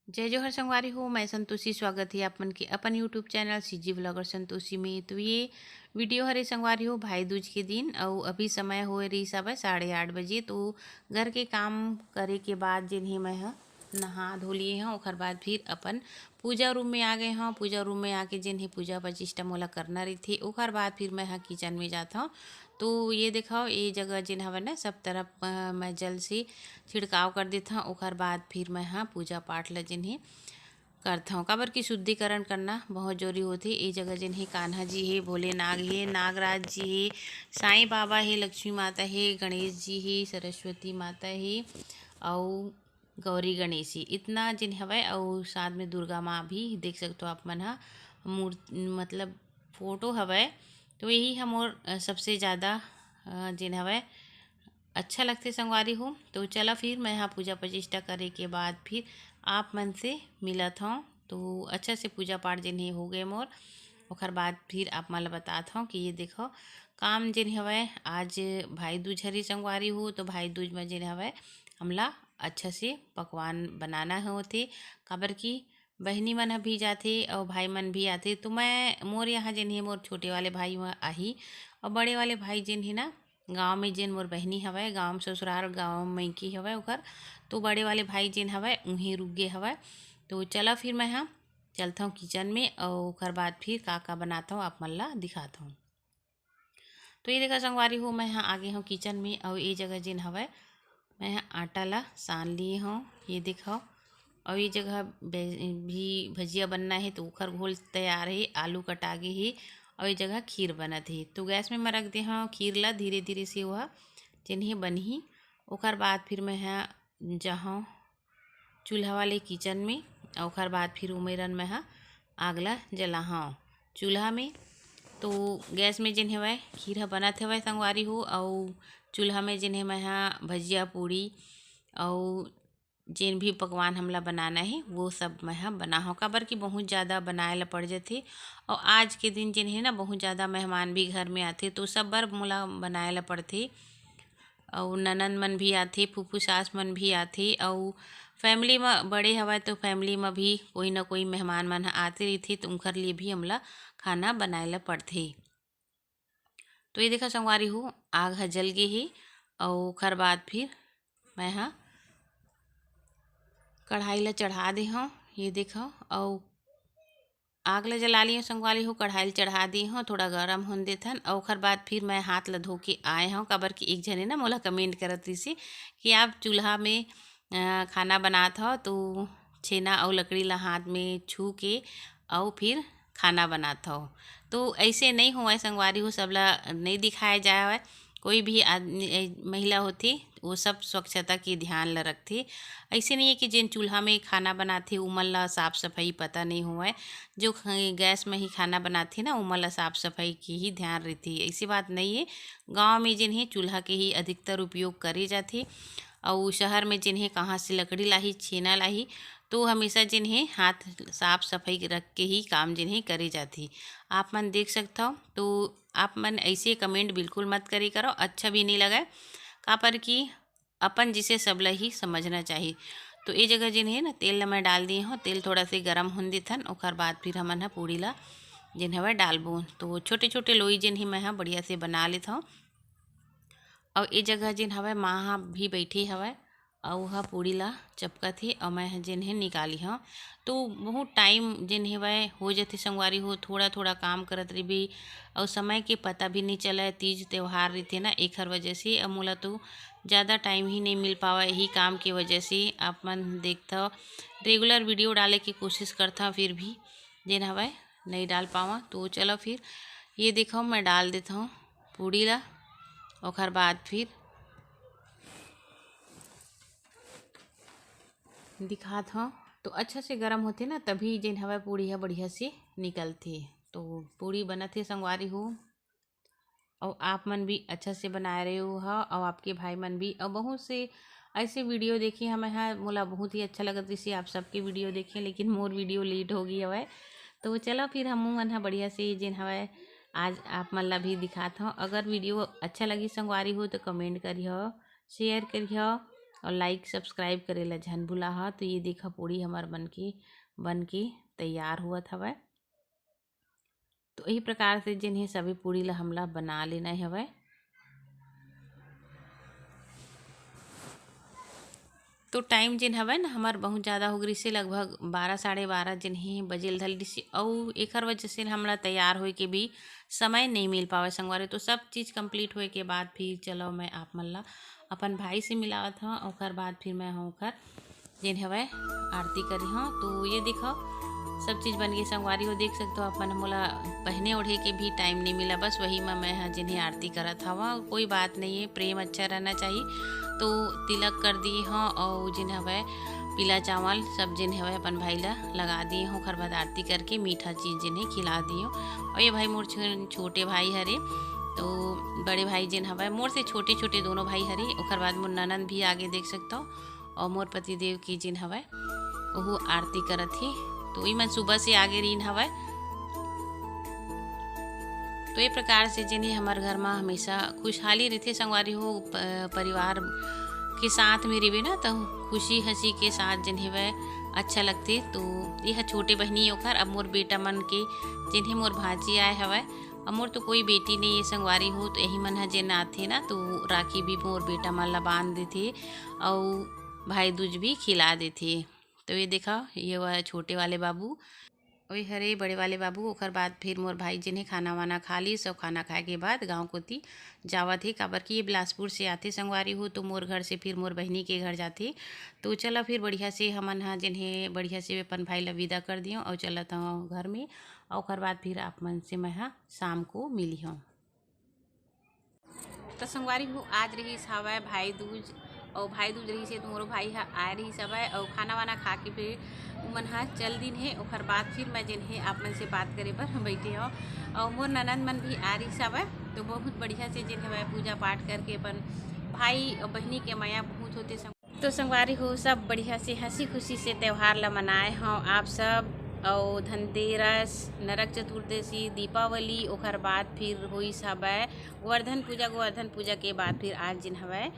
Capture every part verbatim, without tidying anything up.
जय जोहार संगवारी हो, मैं संतोषी। स्वागत हे आप मन के अपन YouTube channel CG blogger Santoshi में। तो ये वीडियो हरे संगवारी हो भाई दूज के दिन, अउ अभी समय होए रहिस हवय साढ़े आठ बजे। तो घर के काम करे के बाद जेन हे मैं ह नहा धो लिए हव, ओखर बाद फिर अपन पूजा रूम में आ गए हव। पूजा रूम में आके जेन हे पूजा पचिष्टा मोला करना रहिथे, ओखर बाद फिर मैं ह किचन में जात हव। तो ये देखव, ये जगह जेन हवय ना, सब तरफ अ, मैं जल से छिड़काव कर देत हव। ओखर बाद फिर मैं ह पूजा पाठ ल जेन हे करत हव, काबर कि शुद्धिकरण करना बहुत जरूरी होथे। ए जगह जेन हे कान्हा जी हे, भोले नाग हे, नागराज जी हे, साईं बाबा हे, लक्ष्मी माता हे, गणेश जी हे, सरस्वती माता हे, अउ गौरी गणेश हे, इतना जेन हवय। अउ साथ में दुर्गा माँ भी देख सकथो आप मन ह, मूर्त मतलब फोटो हवय। तो यही ह मोर अ, सबसे ज़्यादा अ, जेन हवय अच्छा लगथे संगवारी हो। तो चला फिर मैं ह पूजा पचिष्टा करे के बाद फिर आप मन से मिलत हव। तो अच्छा से पूजा पाठ जेन हे हो गए मोर, ओखर बाद फिर आप मन ल बतात हव कि ये देखो काम जेन हवय आज भाई दूज हरी संगवारी हो। तो भाई दूज म जेन हवय हमला अच्छा से पकवान बनाना होथे, काबर कि बहिनी मन ह भी जाथे अउ भाई मन भी आथे। तो मैं मोर यहाँ जेन हे मोर छोटे वाले भाई ह आही अउ बड़े वाले भाई जेन हे ना गाँव में जेन मोर बहिनी हवय, गाँव में ससुराल, गाँव में मइकी हवय ओकर, तो बड़े वाले भाई जेन हवय उहीं रुक गे हवय। तो चला फिर मैं ह चलत हव किचन में अउ ओकर बाद फिर का का बनात हव आप मन ला दिखात हव। तो ये देखा संगवारी हो, मैं ह आगे हव किचन में अउ ये जगह जेन हवय मैं ह आटा ला सान लिए हव। ये देखव, अउ ये जगह बे- भी भजिया बनना हे तो ओखर घोल तैयार हे, आलू कटा गे हे अउ ये जगह खीर बनत हे। तो गैस में मैं रख दे हव खीर ला, धीरे धीरे से ओह जेन हे बनही। ओकर बाद फिर मैं ह जाहव चूल्हा वाले किचन में, अउ ओखर बाद फिर उमेरन मैं ह आग ला जलाहव चूल्हा में। तो गैस में जेन हवय खीर ह बनत हवय संगवारी हो, अउ चूल्हा में जेन हे मैं ह भजिया पूड़ी अउ जेन भी पकवान हमला बनाना हे वो सब मैं ह बनाहव, काबर कि बहुत ज़्यादा बनाए ला पड़ जथे। अउ आज के दिन जेन हे ना बहुत ज़्यादा मेहमान भी घर में आथे, तो सब बर मोला बनाए ला पड़थे। अउ ननद मन भी आथे, फूफू सास मन भी आथे, अउ फैमिली म बड़े हवय तो फैमिली म भी कोई ना कोई मेहमान मन ह आते रहिथे, तो उंखर लिए भी हमला खाना बनाए ला पड़थे। तो ये देखा संगवारी हो, आग ह जल गे हे अउ ओखर बाद फिर मैं ह कढ़ाई ला चढ़ा दे हव। ये देखव, अउ आग ला जला लियो संगवारी हो, कढ़ाई ला चढ़ा दे हव, थोड़ा गरम होन देथन। अउ ओखर बाद फिर मैं हाथ ला धो के आए हव, काबर कि एक झने ना मोला कमेंट करत रहिसे कि आप चूल्हा में अ, खाना बनात हव तो छेना अउ लकड़ी ला हाथ में छू के अउ फिर खाना बनात हव। तो ऐसे नहीं होवय संगवारी हो, सबला नहीं दिखाए जावय। कोई भी आदमी ए, महिला होथे वो सब स्वच्छता के ध्यान ला रखथे। ऐसे नहीं है कि जेन चूल्हा में खाना बनाथे उमन ला साफ सफाई पता नहीं होवय। जो ख- गैस में ही खाना बनाथे ना उमन ला साफ सफाई के ही ध्यान रहिथे, ऐसी बात नहीं है। गाँव में जेन हे चूल्हा के ही अधिकतर उपयोग करे जाथे। अउ शहर में जेन हे कहाँ से लकड़ी लाही, छेना लाही, तो हमेशा जेन हे हाथ साफ सफाई रख के ही काम जेन हे करे जाथे। आप मन देख सकथव। तो आप मन ऐसे कमेंट बिल्कुल मत करे करो, अच्छा भी नहीं लगय, काबर कि अपन जिसे सबला ही समझना चाही। तो ये जगह जेन हे ना तेल ला मैं डाल दिए हव, तेल थोड़ा से गरम होन देथन, ओकर बाद फिर हमन ह पूड़ी ला जेन हवय डालबो। तो छोटे छोटे लोई जेन हे मैं ह बढ़िया से बना लेथव। अउ ए जगह जेन हवय माँ ह भी बइठे हवय अउ ओहा पूड़ी ला चपकत हे अउ मैं ह जेन हे निकाली हव। तो बहुत टाइम जेन हेवय हो जथे संगवारी हो, थोड़ा थोड़ा काम करत रहिबे अउ समय के पता भी नइ चलय। तीज त्योहार रहिथे ना, एखर वजह से अब मोला तो ज़्यादा टाइम ही नइ मिल पावय यही काम के वजह से। आप मन देखथव रेगुलर वीडियो डाले के कोशिश करथव, फिर भी जेन हवय नइ डाल पावं। तो चलो फिर ये देखव मैं डाल देथव पूड़ी ला, ओखर बाद फिर दिखात हव। तो अच्छा से गरम होथे ना, तभी जेन हवय पूड़ी ह बढ़िया से निकलथे। तो पूड़ी बनत हे संगवारी हो, अउ आप मन भी अच्छा से बनाए रहे हो ह, अउ आपके भाई मन भी। अउ बहुत से ऐसे वीडियो देखे हमें ह, मोला बहुत ही अच्छा लगत रहिसे आप सबके वीडियो देखे, लेकिन मोर वीडियो लेट हो गई हवय। तो चलो फिर हमू मन ह बढ़िया से जेन हवय आज आप मन ला भी दिखात हव। अगर वीडियो अच्छा लगी संगवारी हो तो कमेंट करिहो, शेयर करिहो। और like subscribe करे ला झन भुलाहा। तो ये देखा, पूड़ी हमर बन के, बन के तैयार होवत हवय। तो यही प्रकार से जेन हे सभी पूड़ी ला हमला बना लेना हवय। तो time जेन हवय ना, हमर बहुत ज़्यादा हो गे रिहिसे, लगभग बारह, साढ़े बारह जेन हे बजे ल धर लिसे, अउ एखर वजह से हमला तैयार होए के भी समय नहीं मिल पावे संगवारी। तो सब चीज़ complete होए के बाद फिर चलो, मैं आप मन ला अपन भाई से मिलावत हव, ओकर बाद फिर मैं ह ओकर जेन हवय आरती करिहव। तो ये देखव, सब चीज़ बन गे संगवारी हो। देख सकत हो आप मन, मोला पहने ओढ़े के भी time नहीं मिला, बस वही म मैं ह जेन हे आरती करत हवं। कोई बात नहीं है, प्रेम अच्छा रहना चाहिए। तो तिलक कर दिए हव, अउ जेन हवय पीला चावल सब जेन हवय अपन भाई ला लगा दिए हव। ओकर बाद आरती करके मीठा चीज़ जेन हे खिला दिए हव। अउ ये भाई मोर छो-, छोटे भाई हरे, तो बड़े भाई जेन हवय, मोर से छोटे छोटे दोनों भाई हरे। ओकर बाद मोर ननंद भी आगे देख सकत हो, अउ मोर पतिदेव के जेन हवय, ओहू आरती करत हे। तो ई मन सुबह से आगे रहिन हवय। तो ये प्रकार से जेन हे हमर घर म हमेशा खुशहाली रहिथे संगवारी हो। प-, परिवार के साथ में रहिबे ना, तो खुशी हंसी के साथ जेन हवय अच्छा लगथे। तो ये ह छोटे बहिनी ओकर। अब मोर बेटा मन के जेन हे मोर भांची आए हवय, अब मोर तो कोई बेटी नहीं है संगवारी हो, तो यही मन ह जेन आथे ना, तो राखी भी मोर बेटा मन ला बांध देथे अउ भाई दूज भी खिला देथे। तो ये देखा, ये हुआ छोटे वाले बाबू, वही हरे बड़े वाले बाबू। ओकर बाद फिर मोर भाई जेन हे खाना वाना खा लिस, अउ खाना खाए के बाद गांव कोती जावत हे, काबर कि ये बिलासपुर से आथे संगवारी हो, तो मोर घर से फिर मोर बहिनी के घर जाथे। तो चला फिर बढ़िया से हमन ह जेन हे बढ़िया से अपन भाई ला विदा कर दियो, अउ चलत हव घर में। अउ ओकर बाद फिर आप मन से मैं ह शाम को मिली हूँ। तो संगवारी हो, आज रहिस हवय भाई दूज, अउ भाई दूज रहिस हे तो मोरो भाई ह आए रहिस हवय, अउ खाना वाना खा के फिर उमन ह चल दिन हे। ओकर बाद फिर मैं जेन हे आप मन से बात करे बर बैठे हव, अउ मोर ननंद मन भी आए रहिस हवय। तो बहुत बढ़िया से जेन हवय पूजा पाठ करके अपन भाई अउ बहिनी के मया बहुत होथे। तो संगवारी हो, सब बढ़िया से हंसी खुशी से त्यौहार ला मनाए हव आप सब, अउ धनतेरस, नरक चतुर्दशी, दीपावली, ओकर बाद फिर होइस हवय गोवर्धन पूजा। गोवर्धन पूजा के बाद फिर आज जेन हवय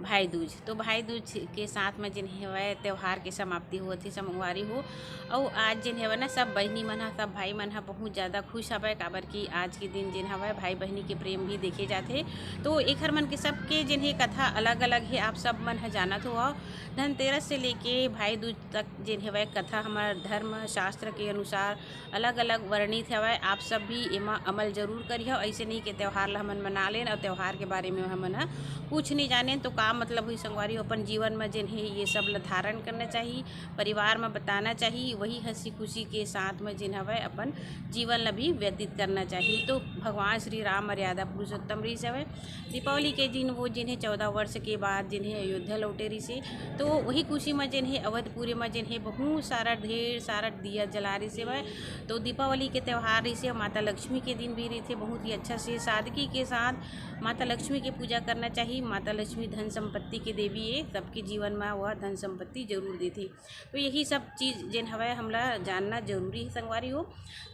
भाई दूज। तो भाई दूज के साथ में जेन हवय त्यौहार के समाप्ति होवत हे संगवारी हो। अउ आज जेन हवय ना, सब बहिनी मन ह, सब भाई मन ह बहुत ज़्यादा खुश हवय, काबर कि आज के दिन जेन हवय भाई बहिनी के प्रेम भी देखे जाथे। तो एखर मन के सबके जेन हे कथा अलग अलग हे, आप सब मन ह जानत हो। धनतेरस से लेके भाई दूज तक जेन हवय कथा हमर धर्म शास्त्र के अनुसार अलग अलग वर्णित हवय। आप सब भी एमा अमल जरूर करिहव। ऐसे नहीं के त्यौहार ला हमन मना लेन और त्यौहार के बारे में हमन ह कुछ नहीं जानेन, तो का मतलब हुई संगवारी हो? अपन जीवन में जेन हे ये सब ला धारण करना चाहिए, परिवार में बताना चाहिए, वही हंसी खुशी के साथ में जेन हवय अपन जीवन ला भी व्यतीत करना चाहिए। तो भगवान श्री राम मर्यादा पुरुषोत्तम रहिस हवय। दीपावली के दिन वो जेन हे चौदह वर्ष के बाद जेन हे अयोध्या लौटे रहिस हे, तो वही खुशी में जेन हे अवधपुरी में जेन हे बहुत सारा, ढेर सारा दिया जला रहिस हवय। तो दीपावली के त्यौहार रहिस हे, माता लक्ष्मी के दिन भी रहिथे, बहुत ही अच्छा से सादगी के साथ माता लक्ष्मी के पूजा करना चाहिए। माता लक्ष्मी धन संपत्ति के देवी है, सबके जीवन में वह धन संपत्ति जरूर देथे। तो यही सब चीज़ जेन हवय हमला जानना जरूरी है संगवारी हो।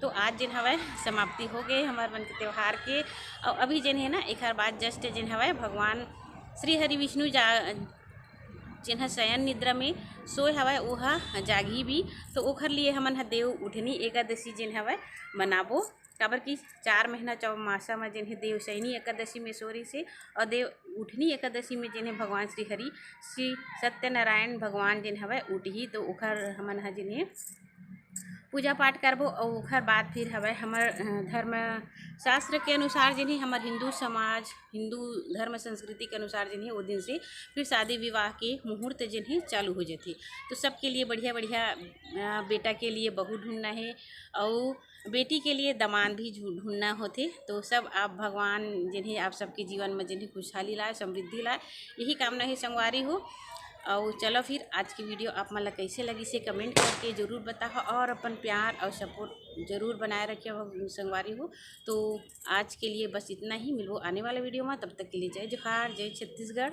तो आज जेन हवय समाप्ति हो गए हमार मन के त्यौहार के। और अभी जेन है ना, एक बार बाद just जेन हवय भगवान श्री हरि विष्णु जा जेन ह शयन निद्रा में सोए हवय, ओ ह जागही भी। तो ओखर लिए हमन ह देव उठनी एकादशी जेन हवय मनाबो, काबर कि चार महीना चौमासा में जेन हे देव शयनी एकादशी में सो रहिस हे और देव उठनी एकादशी में जेन हे भगवान श्री हरि श्री सत्यनारायण भगवान जेन हवय उठही, तो ओखर हमन ह जेन हे पूजा पाठ करबो। और ओखर बाद फिर हवय हमर, अ, धर्म शास्त्र के अनुसार जेन हे हमर हिंदू समाज, हिंदू धर्म संस्कृति के अनुसार जेन हे वो दिन से फिर शादी विवाह के मुहूर्त जेन हे चालू हो जाथे। तो सबके लिए बढ़िया बढ़िया, अ, बेटा के लिए बहू ढूंढना है और बेटी के लिए दामाद भी ढूंढना होथे। तो सब आप भगवान जेन हे आप सबके जीवन में जेन हे खुशहाली लाए, समृद्धि लाए, यही कामना है संगवारी हो। और चलो फिर आज की वीडियो आप मन ला कैसे लगिस हे कमेंट करके जरूर बताओ और अपन प्यार और सपोर्ट जरूर बनाए रखिए संगवारी हो। तो आज के लिए बस इतना ही, मिलबो आने वाला वीडियो में, तब तक के लिए जय जोहार, जय छत्तीसगढ़।